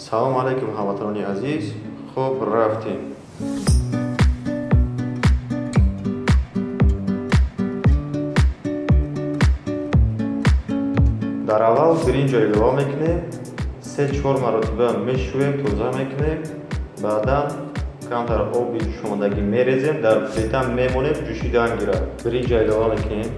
Салом алайкум, ҳамватанони азиз. Хуб, рафтем. Дар аввал биринҷро илова мекунем, 3-4 маротиба мешӯем, тоза мекунем, баъдан камтар оби ҷӯшомадагӣ мерезем, дар плита мемонем, ҷӯшидан гирад. Биринҷро илова мекунем.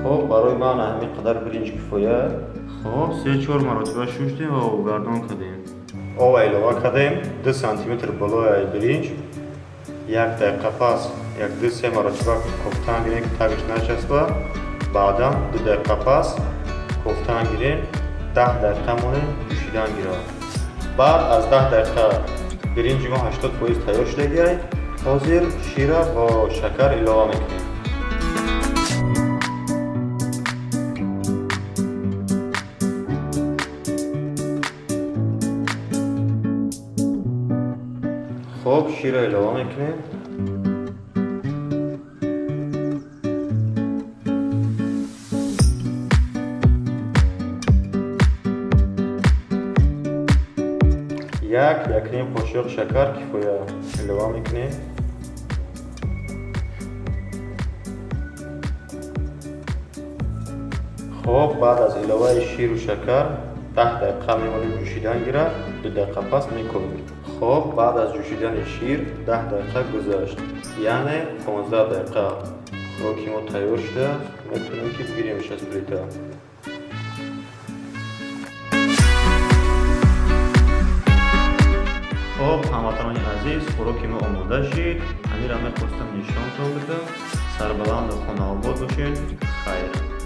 Хоб, барои ман ҳамин қадар биринҷ кифоя. Хоб, 3-4 маротиба шуштем ва обгардон кардем. Ова илова кардем, 2 сантиметр болои биринҷ. 1 дақиқа пас 1-2-3 маротиба кофтан гирем, ки тагаш начаспа. Баъдан 2 дақиқа пас кофтан гирем, 10 дақиқа монем, ҷӯшидан гирад. Баъд аз 10 дақиқа биринҷи мо 80% тайёр шудагиай. Ҳозир шира бо шакар илова мекунем. Хоб, шира илова мекунем. 1-1.5 қошиқ шакар кифоя илова мекунем. Хоб, баъд аз иловаи ширу шакар 10 дақиқа мемонем, ҷӯшидан гирад, 2 дақиқа пас мекобем. Хоб, баъд аз ҷӯшидани шир 10 дақиқа гузашт, яъне 15 дақиқа хӯроки мо тайёр шудааст, метавонем ки бигиремш аз плита. Хоб, ҳамватанони азиз, хӯроки мо омода шид. Ҳаминро мехостам нишонтон бидам. Сарбаланду хонаобод бошед. Хайр.